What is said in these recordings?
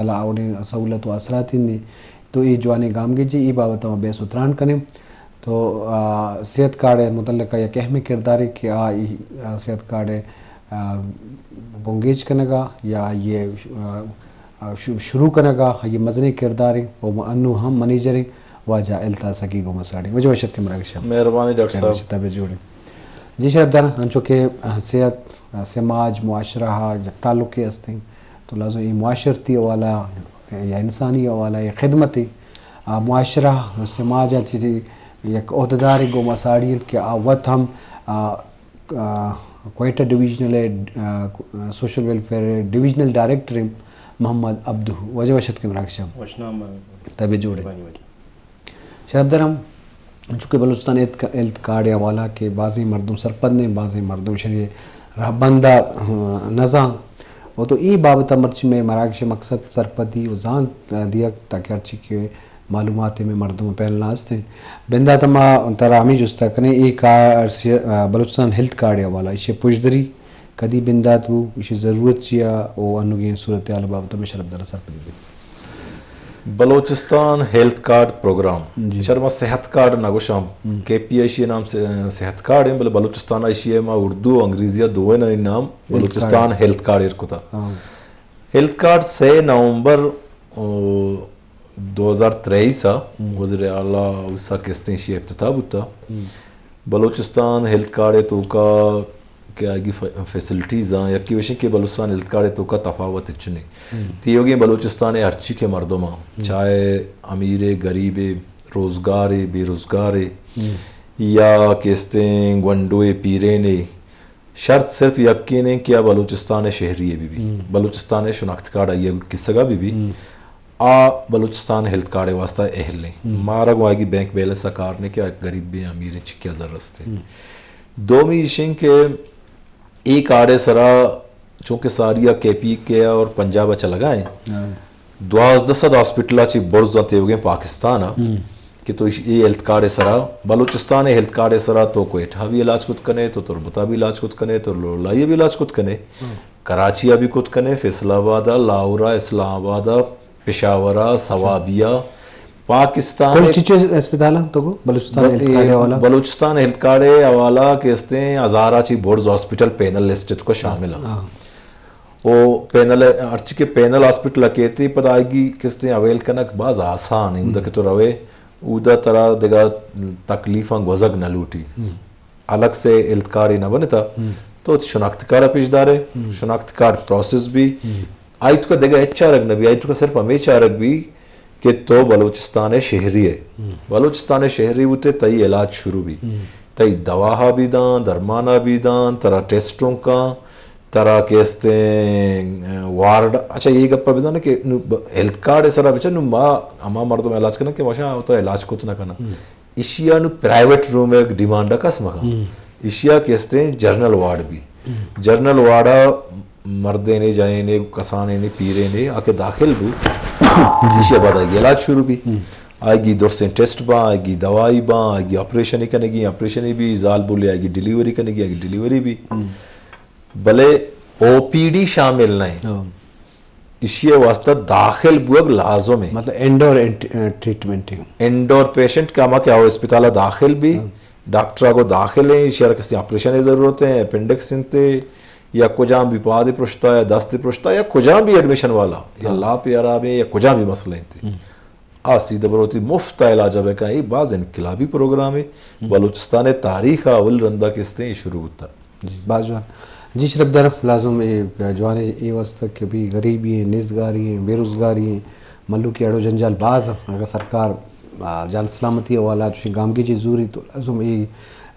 اللہ اوڑیں سہولت و اثرات نے، تو اے جوانیں گامگیجے، اے بابت ما بحث و تران کنیں۔ تو، آ، صحت کارڈ متعلقہ یک اہم کردارے کہ آ، اے، آ، صحت کارڈ، آ، بنگیج کنگا یا یہ، آ، آ، شو-، شروع کنگا، یہ مزنیں کردارے و انو ہم منیجریں۔ واجہ الطاف سکی گوں مساڑی۔ واجہ وش اتکے مراگش ءَ۔ مہربانی ڈاکٹر صاحب۔ تبے جوڑیں۔ جی شرفدار، انچو کہ، آ، صحت، آ، سماج، معاشرہ ءَ یک تعلقے است انت، تو لازم اے معاشرتی حوالہ یا انسانی حوالہ یا خدمت، آ، معاشرہ، سماج ءَ چیزے یک عہدیدارے گوں مساڑی انت کہ آ وت ہم، آ، آ، کوئٹہ ڈویژنل ءِ، آ، سوشل ویلفیئر ءِ ڈویژنل ڈائریکٹر انت محمد عبدو۔ واجہ وش اتکے مراگش ءَ۔ وشنام۔ تبے جوڑیں۔ مہربانی واجہ۔ شرفدار ہم، چونکہ بلوچستان ہیلتھ کا-، ہیلتھ کارڈ ءِ حوالہ کہ بازیں مردم سرپد نہ انت، بازیں مردم شری رہبند ءَ، ہاں، نزان۔ و تو اے بابت ءَ مرچی مئے مراگش ءِ مقصد سرپدی و زانت دیگ، تاکہ ہرچی کہ معلومات مئے مردم پہل نہ است انت۔ بندات ما ترا ہمے جست ءَ کنیں، اے کار سی-، بلوچستان ہیلتھ کارڈ ءِ حوالہ، ایشی پشدری کدی بندات بو، ایشی ضرورت چیا و انوگیں صورتحال بابت مئے شرفدار ءَ سرپدی دے۔ بلوچستان ہیلتھ کارڈ پروگرام، جی۔ شر ما صحت کارڈ نہ گوشاں، ہم۔ کے پی آئی ایشی نام سے-، صحت کارڈ ہیں، بلے بلوچستان ایشی ہے، ما اردو و انگریزی دوئیں نام ہیلتھ بلوچستان کارڈ۔ ہیلتھ کارڈ ایر کتا۔ ہاں۔ ہیلتھ کارڈ سے نومبر، او، دو ہزار تریس ءَ ہم۔ وزیر اعلیٰ اوسا کستیں ایشی افتتاح بوتا۔ ہم۔ بلوچستان ہیلتھ کارڈ ءِ توکا کہ آئی ف-، فیسلٹیز آں، یکی وشیں کہ بلوچستان ہیلتھ کارڈ ءِ توکا تفاوت ہچ نہیں۔ ہم۔ تیوگیں بلوچستان ءِ ہرچی کہ مردم آں، ہم۔ چاہے امیر ءِ، غریب ءِ، روزگار ءِ، بے روزگار ءِ، ہم۔ یا کہ استیں گونڈو ءِ، پیرین ءِ، شرط صرف یکین انت کہ آ بلوچستان ءِ شہری ءِ بہ بی، ہم۔ بلوچستان ءِ شناخت کارڈ آئی ءِ کسگ ءَ بہ بی، ہم۔ آ بلوچستان ہیلتھ کارڈ ءِ واسطہ اہل انت۔ ہم۔ مارا گوں آئی بینک بیلنس ءَ کار نے کہ آ غریب بیں، امیر انت، چکیا ضرورت است۔ ہم۔ دومی ایش انت کہ اے کارڈ ءِ سرا چونکہ ساری ءَ کے پی کے اور پنجاب ءَ چلگا انت، ہاں۔ دوازدہ سد ہاسپٹل ءَ چی برز انت تیوگیں پاکستان ءَ، ہم۔ کہ تو ایش-، اے ہیلتھ کارڈ ءِ سرا، بلوچستان ءِ ہیلتھ کارڈ ءِ سرا تو کوئٹہ بھی علاج کت کنے، تو تربت ءَ بھی علاج کت کنے، تو لولائی ءَ بھی علاج کت کنے، ہم۔ کراچی ءَ بھی کت کنے، فیصل آباد ءَ، لاہور ءَ، اسلام آباد ءَ، پشاور ءَ، صوابی ءَ، پاکستان کل ءِ چچو اسپتال انت تو گو بلوچستان ہیلتھ کارڈ ءِ حوالہ؟ بلوچستان ہیلتھ کارڈ ءِ حوالہ کہ استیں ہزار ءَ چی برز ہاسپٹل پینل لسٹ ءِ توکا شامل انت۔ ہاں۔ او پینل، ہرچی کہ پینل ہاسپٹل ءَ کیتی، پدا آئی کہ استیں اویل کنگ باز آسان انت۔ ہم۔ اودا کہ تو روے، اودا ترا دگہ تکلیفاں گوزگ نہ لوٹی۔ ہم۔ الگ سے ہیلتھ کارڈ نہ بنتا، ہم۔ تو وتی شناخت کارڈ ءَ پیش دارے، ہم۔ شناخت کارڈ پروسیس بی، ہم۔ آئی توکا دگہ ہچ چارگ نہ بی، آئی توکا صرف ہمے چارگ بی کہ تو بلوچستان ءِ شہری ئے۔ ہم۔ بلوچستان ءِ شہری بوتے، تئی علاج شروع بی۔ ہم۔ تئی دوا ءَ بی دان، درمان ءَ بی دان، ترا ٹیسٹ اوں کن، ترا کہ استیں، وارڈ، اچھا، اے گپ ءَ بزاں کہ نوں ب-، ہیلتھ کارڈ ءِ سرا بچار، نوں ما ہما مردم علاج کناں کہ ما شاں تو علاج کت نہ کناں۔ ہم۔ ایشی ءَ نوں پرائیویٹ روم ءِ ڈیمانڈ ءَ کس مکن۔ ہم۔ ایشی ءَ کہ استیں جنرل وارڈ بی۔ ہم۔ جنرل وارڈ ءَ مردینے، جنینے، کسانینے، پیرینے آ کہ داخل بو، ایشی ءَ بعد آئی علاج شروع بی۔ ہم۔ آئی درستیں ٹیسٹ باں، آئی دوائی باں، آئی آپریشن کنگی، آپریشن بی، زالبولے آئی ڈیلیوری کنگی، آئی ڈیلیوری بی۔ ہم۔ بلے او پی ڈی شامل نہ انت۔ ہاں۔ ایشی ءِ واسطہ داخل بوگ لازم انت۔ مطلب انڈور انٹ-، ٹریٹمنٹ انت۔ انڈور پیشنٹ کہ ہما کہ آؤ اسپتال ءَ داخل بی، ہاں۔ ڈاکٹر ءَ گو داخل انت، ایشی ءَ کسی آپریشن ءِ ضرورت انت، اپینڈکس انت، یا کجام بی پاد پرشتا یا دست پرشتا یا کجام بی ایڈمیشن والا، یا ہاں۔ لاپ ءِ حراب انت، یا کجام بی مسئلہ انت۔ ہم۔ آ سیدھا بروتی مفت ءَ علاج ءَ بکن۔ اے باز انقلابی پروگرامے۔ ہم۔ بلوچستان ءِ تاریخ ءَ اول رندا کہ استیں اے شروع بوتا۔ جی، باز جوان۔ جی، شرفدار، لازم اے جوان اے، اے واسطہ کہ بھی غریبی ہیں، نیزگاری ہیں، بے روزگاری ہیں، ملوکی اڑ و جنجال باز ہیں۔ اگر سرکار، آ، جان سلامتی حوالہ چوشیں گامگیجے زوری تو لازم اے،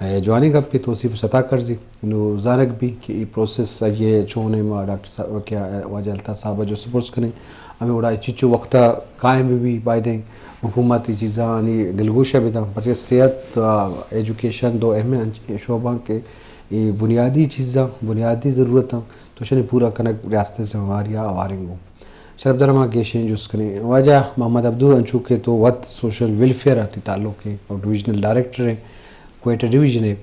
اے جوانیں گپے توصیف ستا کرزی۔ نو زانگ بی کہ اے پروسیس آئی ءِ چون ایں، ما ڈاکٹر صاحب، کیا واجہ الطاف صاحب ءَ جست پرس کنیں، ہمے وڑا اے چچو وقت ءَ قائم بہ بی، بایدیں حکومت اے چیزانی دلگوش ءَ بداں، پرچہ صحت، آ، ایجوکیشن دو اہم شعباں کہ اے بنیادی چیزاں، بنیادی ضرورتاں، تو اشانی پورا کنگ ریاست ءِ ذمہ واری ءَ ہواریں گوں۔ شرفدار، ما گیشیں جست کنیں۔ واجہ محمد عبدو، انچو کہ تو وت سوشل ویلفیئر ءَ تئی تعلق ایں اور ڈویژنل ڈائریکٹر ایں کوئٹہ ڈویژن ءِ،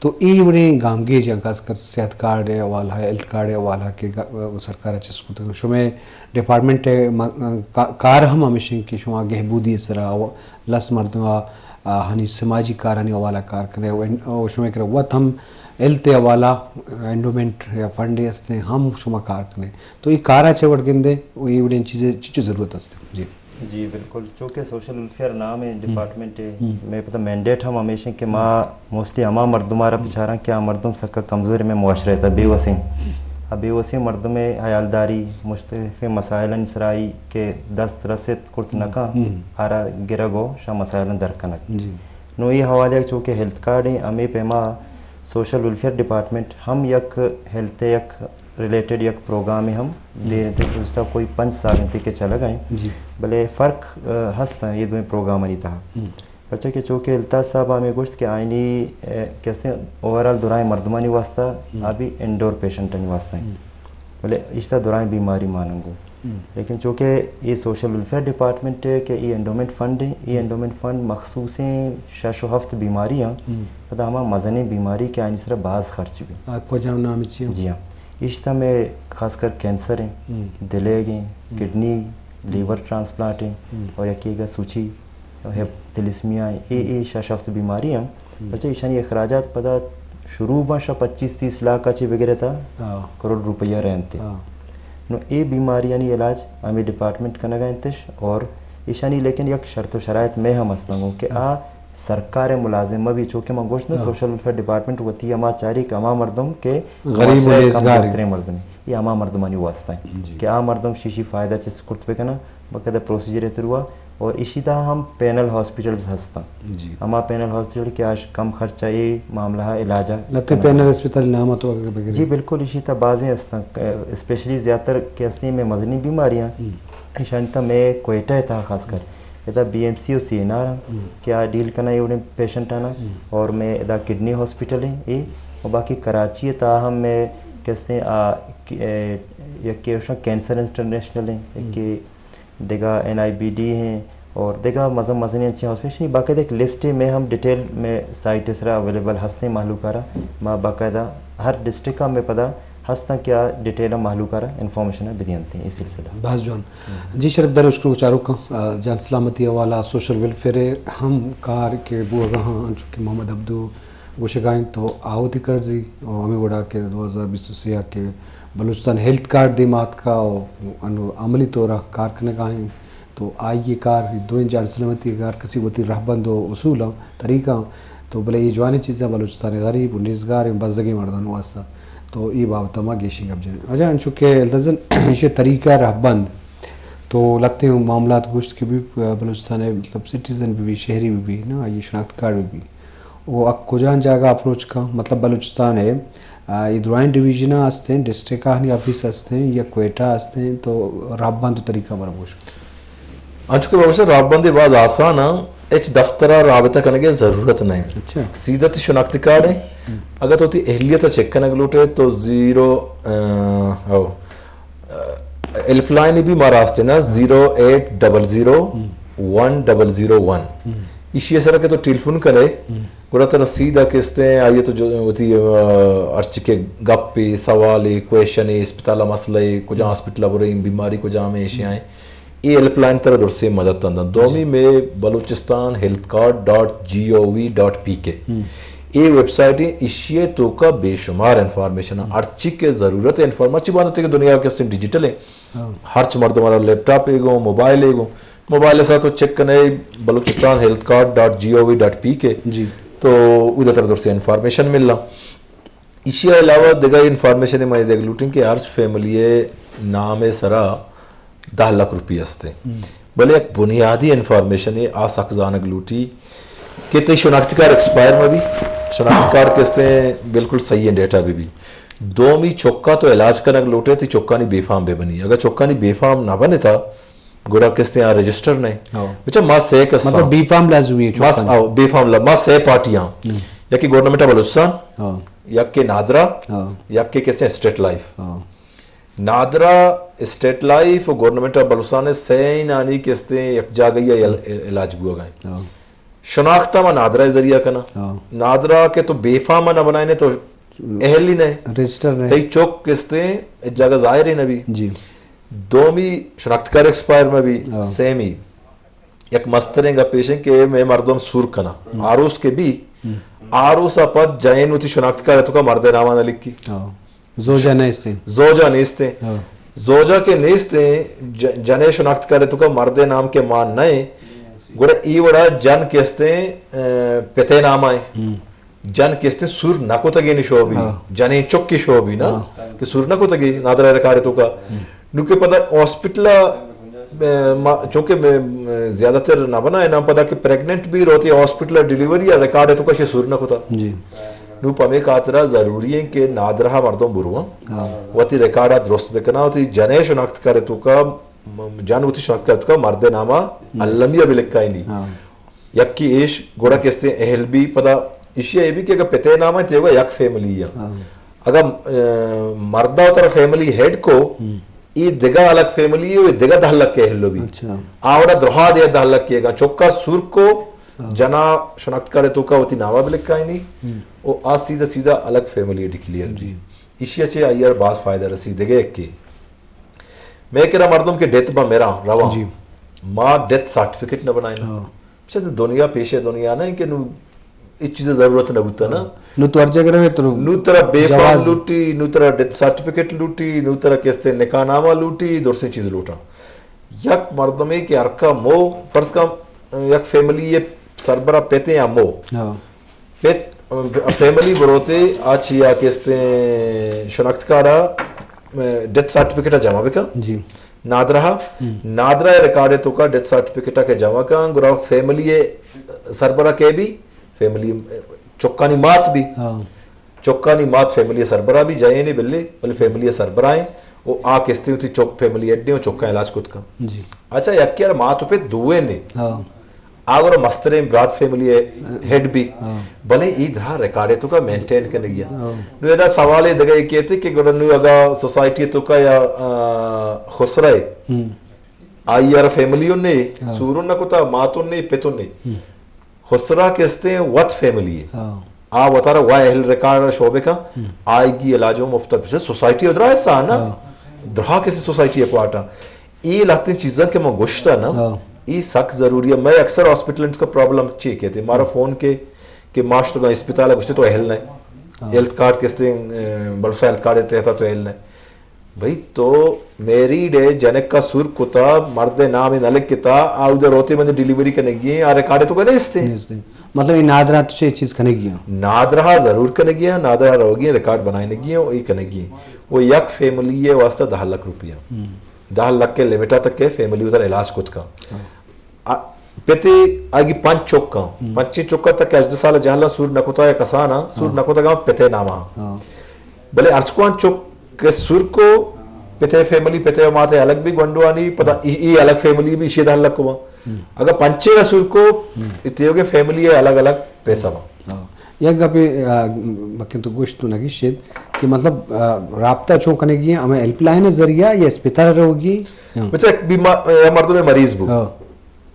تو اے وڑیں گامگیج آں، خاص کر صحت کارڈ ءِ حوالہ ءَ، ہیلتھ کارڈ ءِ حوالہ ءَ کہ گا-، سرکار ءَ چست کتگ، شمئے ڈپارٹمنٹ ءِ م-، کا-، کار ہم ہمیش انت کہ شما گہبودی ءِ سرا و لس مردم ءَ، آ، ہنی سماجی کارانی حوالہ ءَ کار کنے و ان-، و شمئے کرا وت ہم ہیلتھ ءِ حوالہ انڈومنٹ یا فنڈے ہستیں، ہم شما کار کنے۔ تو اے کار ءَ چہ وڑ گندے و اے وڑیں چیزے چچو ضرورت ہستیں؟ جی۔ جی، بالکل۔ چونکہ سوشل ویلفیئر نام ءِ ڈپارٹمنٹ ءِ، ہم۔ مئے پتہ مینڈیٹ ہم ہمیش انت کہ ما موسٹلی ہما مردم ءَ را بچاراں کہ آ مردم سکا کمزور مئے معاشرہ ءِ تہ، بے وسیں۔ آ بے وسیں مردم ءِ حیالداری، مختلف مسائلانی سرا آئی کہ دست رست کرت نہ کن، ہم۔ آ را گرگ و شہ مسائلاں در کنگ۔ جی۔ نوں اے حوالہ ءَ چونکہ ہیلتھ کارڈ ایں، ہمے پیما سوشل ویلفیئر ڈپارٹمنٹ ہم یک ہیلتھ ءِ یک ریلیٹڈ یک پروگرامے ہم ہم۔ دیر انت، گزشتہ کوئی پنچ سال انت کہ چلگ ءَ ایں۔ جی۔ بلے فرق، آ، ہست ایں اے دوئیں پروگرامانی تہا۔ ہم۔ پرچا کہ چونکہ الطاف صاحب ءَ ہمے گوشت کہ آئینی، آ، کہ ہستیں اوورآل درائیں مردمانی واسطہ، ہم۔ آ بھی انڈور پیشنٹانی واسطہ ایں۔ ہم۔ بلے اشتا درائیں بیماری ماننگو۔ ہم۔ لیکن چونکہ اے سوشل ویلفیئر ڈپارٹمنٹ ءِ کہ اے انڈومنٹ فنڈ ایں، اے ہم۔ انڈومنٹ فنڈ مخصوصیں شش و ہفت بیماری ایں، ہم۔ پدا ہما مزنیں بیماری کہ آئینی سرا باز خرچ بی۔ آ کجام نام چی ایں؟ جی ہاں۔ اشتا مئے خاص کر کینسر ایں، ہم۔ دلیگ ایں، ہم۔ کڈنی، ہم۔ لیور ٹرانسپلانٹ ایں، ہم۔ اور یکے گا سوچی، ہم۔ ہیپ-، تھیلیسمیا ایں، اے، ہم۔ اے شش ہفت بیماری ایں۔ ہم۔ پرچہ ایشانی اخراجات پدا شروع باں شہ پچیس تیس لاکھ ءَ چہ بگرے تا ہاں۔ کروڑ روپیہ رہنتے۔ ہاں۔ نوں اے بیماریانی علاج ہمے ڈپارٹمنٹ کنگا انتش اور ایشانی لیکن یک شرط و شرائط مئے ہم ہستنگو کہ ہاں۔ آ سرکار ءِ ملازم مہ بی، چونکہ من گوشت نا ہاں۔ سوشل ویلفیئر ڈپارٹمنٹ وتی ہما چاری کہ ہما مردم کہ غریب و معاشرہ ءِ کم نیزگار ایں۔ درتریں مردم ایں، اے ہما مردمانی واسطہ ایں جی۔ کہ آ مردم شیشی فائدہ چست کرت بکنن۔ باقاعدہ پروسیجر ءِ تھرو ءَ، اور ایشی تہا ہم پینل ہاسپٹلز ہستاں۔ جی۔ ہما پینل ہاسپٹل کہ آش کم خرچہ اے معاملہ ءَ علاج ءَ لہتے کنگ۔ پینل ہسپتال نام تو اگر بگرے۔ جی بالکل، ایشی تہا بازیں ہستاں، اسپیشلی زیادہ تر کہ ہستیں مئے مزنیں بیماریاں، ہم۔ ایشانی تہا مئے کوئٹہ ءِ تہا خاص کر۔ ادا بی ایم سی و سی این آر ہم ہم۔ کہ آ ڈیل کناں اے وڑیں پیشنٹانا، ہم۔ اور مئے ادا کڈنی ہاسپٹل ایں اے، اور باقی کراچی ءِ تہا ہم مئے کہ ہستیں آ، کہ، اے، یکے اوشاں کینسر انٹرنیشنل ایں، ہم۔ یکے دگہ این آئی بی ڈی ایں اور دگہ مزن مزنیں انچیں ہاسپٹل، باقاعدہ یک لسٹے مئے ہم ڈیٹیل مئے سائٹ ءِ سرا اویلیبل ہستیں مہلوک ءَ را۔ ما باقاعدہ ہر ڈسٹرکٹ ءَ مئے پدا ہستاں کہ آ ڈیٹیل ءَ مہلوک ءَ را انفارمیشن ءَ بدینتیں اے سلسلہ۔ باز جوان۔ ہم۔ جی شرف در اشکر چاروکاں، آ، جان سلامتی حوالہ سوشل ویلفیئر ءِ ہم کار کہ بوگا ہاں، انچو کہ محمد عبدو گوشگا انت تو آ وتی کرزی و ہمے وڑا کہ دو ہزار بیست و سے ءَ کہ بلوچستان ہیلتھ کارڈ دیما آتکا و انو عملی طورا کار کنگا انت تو آئی ءِ کار دوئیں جان سلامتی ءِ کار کسی وتی رہبند و اصولاں طریقہ تو بلے اے جوانیں چیزاں بلوچستان ءِ غریب و نیزگاریں بزگیں مردان واسطہ تو اے بابت ما گیشیں گپ جنیں۔ اجا انچو کہ التزن ایشی طریقہ رہبند تو لہتیں معاملات گوشت کہ بھی بلوچستان ءِ مطلب سٹیزن بھی، بھی شہری بھی، بھی نا آئی شناخت کارڈ بھی، بھی۔ و آ کجام جاگہ اپروچ کن؟ مطلب بلوچستان ءِ، آ، اے درائیں ڈویژن ہستیں، ڈسٹرکٹ آہانی آفیس ہستیں یا کوئٹہ ہستیں تو رہبند و طریقہ برا گوش۔ انچو کہ بابا شاہ رہبند باز آسان ہیں، ہچ دفتر ءَ رابطہ کنگ ءِ ضرورت نہیں۔ اچھا۔ سیدھا تی شناختی کارڈ ہے۔ ہم۔ اگر تو تی اہلیت چیک کنگ لوٹے تو زیرو، آ، او، ہیلپ لائن بھی مارا ہستے نا، zero eight double zero one double zero one. ہم۔ ایشی ءِ سرا کہ تو ٹیلیفون کرے، ہم۔ گڑا ترا سیدھا کستے آئی تو جو وتی، آ، ہرچی کہ گپے، سوالے، کوئسچنے، اسپتال ءِ مسئلے، کجا ہاسپٹل ءَ برے، بیماری کجام ہے، ایشی آئیں۔ اے ہیلپ لائن ترا درسیں مدد دنت۔ دومی مئے Balochistan health card dot G O V dot P کے۔ ہم۔ اے ویب سائٹ ہے، ایشی ءِ توکا بے شمار انفارمیشن ہے۔ ہم۔ ہرچی کہ ضرورت ہے انفارمیشن، چی بانتے کہ دنیا کسے ڈیجیٹل ہے۔ ہاں۔ ہرچ مردم ءَ را لیپ ٹاپ ایگو، موبائل ایگو۔ موبائل ءِ ساتھ تو چیک کنے Balochistan health card dot G O V dot P K. جی۔ تو ادا ترا درسیں انفارمیشن ملا۔ ایشی ءَ علاوہ دگہ انفارمیشن ما دیگ لوٹیں کہ ہرچ فیملی ءِ نام ءِ سرا دہ لاکھ روپی ہستے۔ ہم۔ بلے یک بنیادی انفارمیشن ہے، آ سک زانگ لوٹی کہ تئی شناختی کارڈ ایکسپائر مہ بی، شناختی کارڈ کستے بالکل صحیح ڈیٹا بہ بی۔ دومی چکا تو علاج کنگ لوٹے، تئی چکانی بی فارم بہ بنی۔ اگر چکانی بی فارم نہ بنے تا، گڑا کستے آ رجسٹر نہیں۔ ہاں۔ بچا ما سے کساں۔ مطلب بی فارم لازمی ہے ما چکانی۔ آؤ، بی فارم لا-، ما سے پارٹی ہاں۔ ہم۔ یکے گورنمنٹ آف بلوچستان، ہاں۔ یکے نادرا، ہاں۔ یکے کستے اسٹیٹ لائف۔ ہاں۔ نادرا، اسٹیٹ لائف و گورنمنٹ آف بلوچستان ءِ سئینانی کستے یک جاگہی ءَ عل-، علاج بوگا انت۔ ہاں۔ شناخت ءَ ما نادرا ءِ ذریعہ کناں۔ ہاں۔ نادرا کہ تو بے فارم نہ بنائینے تو اہل ہی نہ۔ رجسٹر نہ۔ تئی چک کستیں، اے جگہ ظاہر ہی نہ بی۔ جی۔ دومی، شناخت کارڈ ایکسپائر مہ بی۔ ہاں۔ سیمی، یک مستریں گپ ایشیں کہ مئے مردم سور کناں۔ ہم۔ آروس کہ بی، ہم۔ آروس ءَ پد جنین وتی شناخت کارڈ ءِ توکا مردے ناما نہ لکھی۔ ہاں۔ زوجہ نیستیں۔ زوجہ نیستیں۔ ہاں۔ زوجہ کہ نیستیں، ج-، جنے شناخت کارڈ ءِ توکا مردے نام کہ مان نہ ایں، گڑا ای وڑا جن کہ استیں، اے، پتے ناما ایں۔ ہم۔ جن کہ استیں سور نہ کتگیں شعبی، ہاں۔ جنیں چکی شعبی نا، ہاں۔ کہ سور نہ کتگیں نادرا ءِ ریکارڈ ءِ توکا۔ ہم۔ نو کہ پدا ہاسپٹل ءَ، اے، ما-، چونکہ میں، میں زیادہ تر نہ بنا ہے نام پدا کہ پریگننٹ بی روتی ہاسپٹل ءَ ڈیلیوری ءَ ریکارڈ ءِ توکا شے سور نہ کتا۔ جی۔ نو پمے خاطرا ضروری ایں کہ نادرا ءَ مردم برواں۔ ہاں۔ وتی ریکارڈ ءَ درست بکناں، وتی جنے شناخت کارڈ ءِ توکا، م-، جن وتی شناخت کارڈ ءِ توکا مردے ناما ہم۔ المی ءَ بلکائینی۔ ہاں۔ یکی ایش گڑا کہ استیں اہل بی پدا ایشی ءَ اے بی کہ اگہ پتے نام ءَ تیوگا یک فیملی ایں۔ ہاں۔ اگہ، اے، مردا وترا فیملی ہیڈ کو، ہم۔ ای دگہ الگ فیملی ایں، دگہ دہ لکھ ءِ اہل بی۔ اچھا۔ آ وڑا درہا دے دہ لکھ ءِ گا چکا سور کو، ہاں۔ جنا شناخت کارڈ ءِ توکا وتی ناما بلکائینی، ہم۔ او آ سیدھا سیدھا الگ فیملی ڈکلیئر بی۔ جی۔ ایشی ءَ چہ آئی ءَ باز فائدہ رسی۔ دگہ یکے، مئے کرا مردم کہ ڈیتھ با مراں رواں، جی۔ ما ڈیتھ سرٹیفکیٹ نہ بنائیناں۔ ہاں۔ چہ دنیا پیش دنیا نہ کہ نو ہچ چیز ضرورت نہ بوتا نا۔ ہاں۔ نو تو ہر جگہ روے تو نو ترا بے فارم جواز۔ لوٹی، نو ترا ڈیتھ سرٹیفکیٹ لوٹی، نو ترا کستے نکاح نامہ لوٹی، درسیں چیز لوٹاں۔ یک مردمے کہ ہر کا مو، فرض کا یک فیملی ءِ سربرا پتے یا مو۔ ہاں۔ پت، فیملی بروتے، آ چیا کہ استیں شناخت کارڈ ءَ، ڈیتھ سرٹیفکیٹ ءَ جمع بکن۔ جی۔ نادرا ءَ، ہم۔ نادرا ءِ ریکارڈ ءِ توکا ڈیتھ سرٹیفکیٹ ءَ کہ جمع کن، گڑا فیملی ءِ سربرا کئے بی، فیملی چکانی مات بی۔ ہاں۔ چکانی مات فیملی ءِ سربرا بی، جنین بلے، بلے فیملی ءِ سربرا ایں۔ او آ کہ استیں وتی چک فیملی ہیڈ ایں، او چکاں علاج کت کن۔ جی۔ اچھا، یکے ءَ مات و پت دوئیں نے۔ ہاں۔ آ گڑا مستریں برات فیملی ءِ ہیڈ بی۔ ہاں۔ بلے ای درا ریکارڈ ءِ توکا مینٹین کنگی ایں۔ ہاں۔ نو ادا سوال ءِ دگہ اے کیتے کہ گڑا نو اگا سوسائٹی ءِ توکا یا، آ، خسرہ ءِ، ہم۔ آئی ءَ را فیملی اوں نے، ہاں۔ سور اوں نہ کتا، مات اوں نے، پت اوں نے۔ ہم۔ خسرہ کہ استیں وت فیملی ایں۔ ہاں۔ آ وتارا وا اہل ریکارڈ شعبے کا، ہم۔ آئی گی علاج و مفت پر سوسائٹی ادرا حصہ نا۔ ہاں۔ درا کسی سوسائٹی ءِ پارٹ ایں۔ ای لہتیں چیزاں کہ من گوشتا نا، ہاں۔ ای سک ضروری ایں۔ مئے اکثر ہاسپٹل ءِ توکا پرابلم چی کیتے، مارا ہم۔ فون کے کہ ما شتگاں اسپتال ءَ، گوشتے تو اہل نہ۔ ہاں۔ ہیلتھ کارڈ کستے، اے، بلوچستان ہیلتھ کارڈ ءِ تحت تو اہل نہ۔ بھئی تو میریڈ ئے، جنک ءَ سور کتا، مرد ءِ نام نہ لکھتا، آ ادا روتے من ڈیلیوری کنگی ایں، آ ریکارڈ ءِ توکا نیستیں۔ نیستیں۔ مطلب، اے نادرا تو چے چیز کنگی ایں؟ نادرا ضرور کنگی ایں، نادرا روگی ایں، ریکارڈ بنائینگی ایں، اے کنگی ایں۔ او یک فیملی ءِ واسطہ دہ لکھ روپیہ۔ ہم۔ دہ لکھ ءِ لمٹ ءَ تک کہ فیملی ادھر علاج کت کا۔ ہاں۔ آ، پتے آگی پنچ چکاں، ہم۔ پنچیں چکاں تک کہ ہژدہ سال جہلاں سور نہ کتا یا کساناں، سور ہاں۔ نہ کتگاں پتے ناما۔ ہاں۔ بلے ہرچکوان چک کہ سور کو، پتے فیملی، پتے و ماتے الگ بی گونڈوانی، پدا ہاں۔ ای، ای الگ فیملی بی، ایشی دہ لکھ کو۔ ہم۔ اگر پنچے نہ سور کو، ہم۔ ای تیوگے فیملی ءِ الگ الگ پیسہ با۔ ہاں۔ یک گپے، آ، بکن تو گوشت تو نگیشت کہ مطلب، آ، رابطہ چون کنگی ایں، ہمیں ہیلپ لائن ءِ ذریعہ یا اسپتال روگی؟ ہاں۔ بچہ یک بیما-، یا مردم مریض بو۔ ہاں۔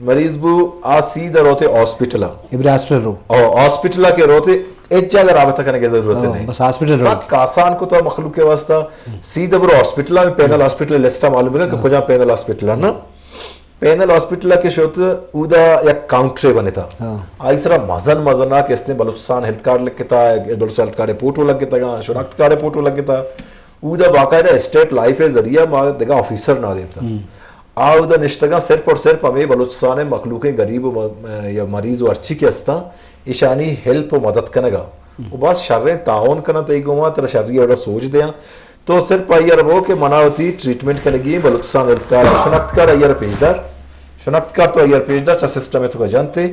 مریض بو، آ سیدھا روتے ہاسپٹل ءَ۔ ابری ہاسپٹل رو۔ او، ہاسپٹل ءَ کہ روتے، ہچ جگہ رابطہ کنگ ءِ ضرورت ہاں، نہیں۔ بس ہاسپٹل رو۔ سک آسان کتا مخلوق ءِ واسطہ۔ ہم۔ سیدھا برو ہاسپٹل ءَ، پینل ہاسپٹل ءِ لسٹ ءَ معلوم ہے کہ ہاں۔ کجا پینل ہاسپٹل ہے نا۔ پینل ہاسپٹل ءَ کہ شت، اودا یک کاؤنٹرے بنتا۔ ہاں۔ آئی سرا مزن مزن آ کہ استیں بلوچستان ہیلتھ کارڈ لکھتا، بلوچستان ہیلتھ کارڈ ءِ فوٹو لگتا، شناخت کارڈ ءِ فوٹو لگتا۔ اودا باقاعدہ اسٹیٹ لائف ءِ ذریعہ ما دگہ آفیسر نہ دیتا۔ ہم۔ آ اودا نشتگاں صرف اور صرف ہمیں بلوچستان ءِ مخلوقیں غریب و م-، یا مریض و ہرچی کہ ہستاں، ایشانی ہیلپ و مدد کنگا۔ ہم۔ و باز شریں تعاون کناں تئی گوما، ترا شری اوڑا سوج دیاں۔ تو صرف آئی ءَ را بو کہ منا وتی ٹریٹمنٹ کنگی ایں، بلوچستان ہیلتھ کارڈ، شناخت کارڈ آئی ءَ را پیش دار۔ شناخت کارڈ تو آئی ءَ را پیش دار، چا سسٹم ءِ توکا جنتے۔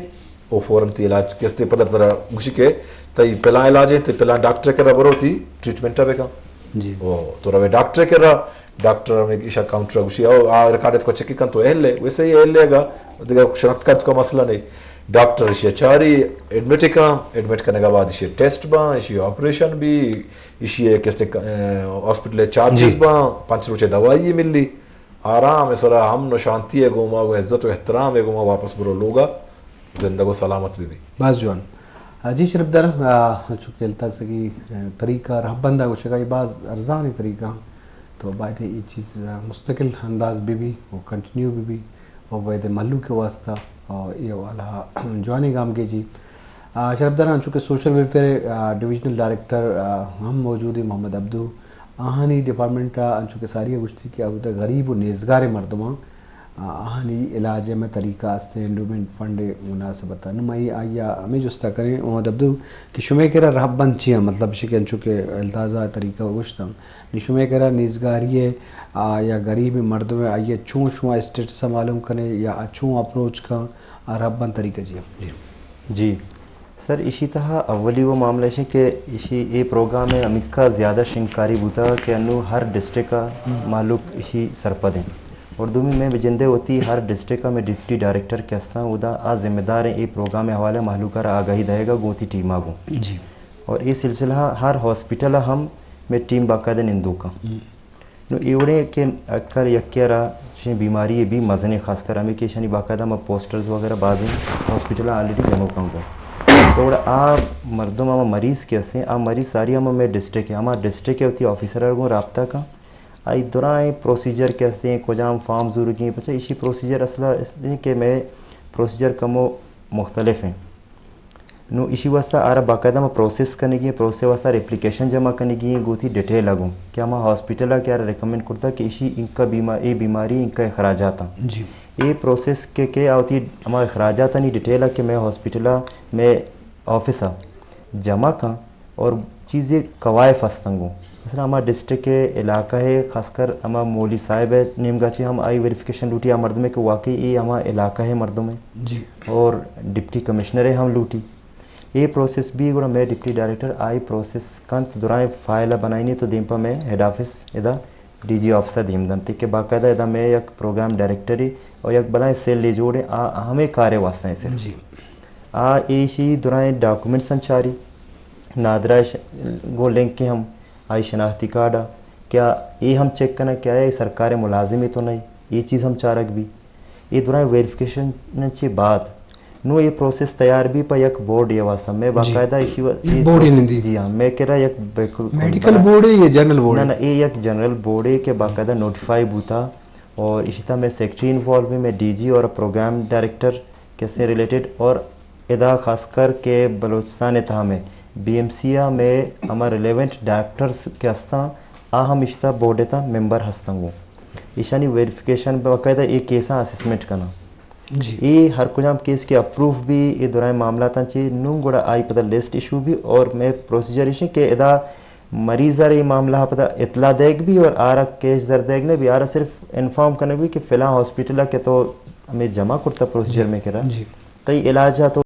او فوراً تی علاج کستے پدا ترا گوشی کہ تئی پلاں علاج ایں، تئی پلاں ڈاکٹر ءِ کرا برو، تی ٹریٹمنٹ ءَ بکن۔ جی۔ او تو روے ڈاکٹر ءِ کرا، ڈاکٹر ہمیں ایشا کاؤنٹر ءَ گوشی، او آ ریکارڈ ءِ توکا چیک کن تو اہل ئے، ویسے ہی اہل ئے گا، دگہ شناخت کارڈ ءِ توکا مسئلہ نہیں۔ ڈاکٹر ایشی چاری، ایڈمٹ کن، ایڈمٹ کنگ ءَ بعد ایشی ٹیسٹ باں، ایشی آپریشن بی، ایشی کستے، اے، ہاسپٹل ءِ چارجز جی۔ باں، پنچ روچ ءِ دوائی ملی۔ آرام ءِ سرا، امن و شانتی ءِ گوما، و عزت و احترام ءِ گوما واپس برو لوگا۔ زندگ و سلامت بہ بی۔ باز جوان۔ آ، جی شرپدار، آ، چونکہ التازگی، آ، طریقہ رہبند ءَ گوشگ ءَ باز ارزانی طریقہ اِنت، تو باید اے چیز، آ، مستقل انداز بہ بی و کنٹینیو بہ بی و باید مہلوک ءِ واسطہ، آ، اے حوالہ ءَ جوانیں گامگیجی۔ آ، شرپدار، انچو کہ سوشل ویلفیئر، آ، ڈویژنل ڈائریکٹر، آ، ہم موجود اِنت، محمد عبدو۔ آہانی ڈپارٹمنٹ ءَ انچو کہ ساری ءَ گوشتی کہ اودا غریب و نیزگاریں مردماں آہانی علاج ءِ ہمے طریقہ است اِنت، انڈومنٹ فنڈ ءِ مناسبت ءَ۔ نوں ما آئی ءَ ہمے جست ءَ کنیں، محمد عبدو، کہ شمئے کرا رہبند چی اِنت؟ مطلب ایش کہ انچو کہ التاز ءِ طریقہ گوشتگ، نی شمئے کرا نیزگاری ءِ، آ، یا غریب مردم ءِ آئی ءَ چون شما اسٹیٹس ءَ معلوم کنے یا آ چون اپروچ کن، آ رہبند طریقہ چی اِنت؟ جی۔ جی۔ سر، ایشی تہا اولی وہ معاملہ ایش کہ ایشی اے پروگرام ءِ ہمینکا زیادہ شنگکاری بوتا کہ انو ہر ڈسٹرکٹ ءَ ہم۔ مہلوک ایشی سرپد اِنت۔ اور دومی مئے بجندے وتی ہر ڈسٹرکٹ ءَ مئے ڈپٹی ڈائریکٹر کہ استاں، اودا آ ذمہ دار اِنت اے پروگرام ءِ حوالہ ءَ مہلوک ءَ را آگاہی دئیگ ءَ گوں وتی ٹیم ءَ گوں۔ جی۔ اور اے سلسلہ ءَ ہر ہاسپٹل ءَ ہم مئے ٹیم باقاعدہ نندوک اِنت۔ ہم۔ نوں اے وڑیں کہ اگر یکے ءَ را چشیں بیماری بی مزنیں، خاص کر ہمے کہ ایشانی باقاعدہ ہما پوسٹرز وغیرہ بازیں ہاسپٹل ءَ آلریڈی جنوک اَنت گوں۔ تو گڑا آ مردم، ہما مریض کہ استیں، آ مریض ساری ہما مئے ڈسٹرکٹ ءِ، ہما ڈسٹرکٹ ءِ وتی آفیسر ءَ گوں رابطہ کن۔ آئی درائیں پروسیجر کہ استیں، کجام فارم زورگی ایں، پچا ایشی پروسیجر اصل استیں کہ مئے پروسیجر کمو مختلف ایں۔ نوں ایشی واسطہ آرا باقاعدہ ہما پروسیس کنگی ایں، پروسیس واسطہ آرا اپلیکیشن جمع کنگی ایں، گوں وتی ڈیٹیل ءَ گوں کہ ہما ہاسپٹل ءَ کہ آرا ریکمنڈ کرتا کہ ایشی اینکا بیما-، اے بیماری اینکا اخراجات اَنت۔ جی۔ اے پروسیس کہ، کہ آ وتی ہما اخراجاتانی ڈیٹیل ءَ کہ مئے ہاسپٹل ءَ، مئے آفس ءَ جمع کن اور چیزے کوائف ہستنگوں۔ مثلاً ہما ڈسٹرکٹ ءِ، علاقہ ءِ، خاص کر ہما مولی صاحب ءِ نیمگا چہ ہم آئی ویریفیکیشن لوٹی، آ مردم ءِ کہ واقعی اے ہما علاقہ ءِ مردم اِنت۔ جی۔ اور ڈپٹی کمشنر ءِ ہم لوٹی۔ اے پروسیس بی، گڑا مئے ڈپٹی ڈائریکٹر آئی پروسیس کنت، درائیں فائل ءَ بنائینی تو دیم پہ مئے ہیڈ آفس ادا ڈی جی آفس ءَ دیم دنت کہ باقاعدہ ادا مئے یک پروگرام ڈائریکٹرے اور یک بلائیں سیلے جوڑ اِنت، آ ہمے کار ءِ واسطہ اِنت صرف۔ جی۔ آ ایشی درائیں ڈاکومنٹس اَنت چاری، نادرا ءِ ش-، گوں لنک اِنت ہم، آئی شناختی کارڈ ءَ، کیا اے ہم چیک کناں کہ آیا اے سرکار ءِ ملازمے تو نہ اِنت، اے چیز ہم چارگ بی۔ اے درائیں ویریفیکیشن چہ بعد نوں اے پروسیس تیار بی پہ یک بورڈ ءِ واسطہ۔ مئے جی۔ باقاعدہ ایشی و-، اے اے بورڈ ءَ پروسیس نندی؟ جی ہاں، مئے کرا یک بیک-، میڈیکل بورڈ ءَ یا جنرل بورڈ نہ، ءَ؟ نہ، اے یک جنرل بورڈ ءَ کہ باقاعدہ نوٹیفائی بوتا اور ایشی تہا مئے سیکرٹری انوالو اِنت، مئے ڈی جی اور پروگرام ڈائریکٹر کہ استیں ریلیٹڈ، اور ادا خاص کر کہ بلوچستان ءِ تہا مئے بی ایم سی ءَ مئے ہما ریلیونٹ ڈائریکٹرز کہ استاں، آ ہم ایشی تہا بورڈ ءِ تہا ممبر ہستنگوں۔ ایشانی ویریفیکیشن باقاعدہ اے کیساں اسسمنٹ کناں۔ جی۔ اے ہر کجام کیس کہ اپروو بی، اے درائیں معاملاتاں چہ نوں گڑا آئی پدا لسٹ ایشو بی اور مئے پروسیجر ایش اِنت کہ ادا مریض ءَ را اے معاملہ ءَ پدا اطلاع دئیگ بی اور آرا کیش زر دئیگ نہ بی، آرا صرف انفارم کنگ بی کہ فلاں ہاسپٹل ءَ کہ تو ہمے جمع کرتا پروسیجر جی۔ مئے کرا، جی۔ تئی علاج ءَ تو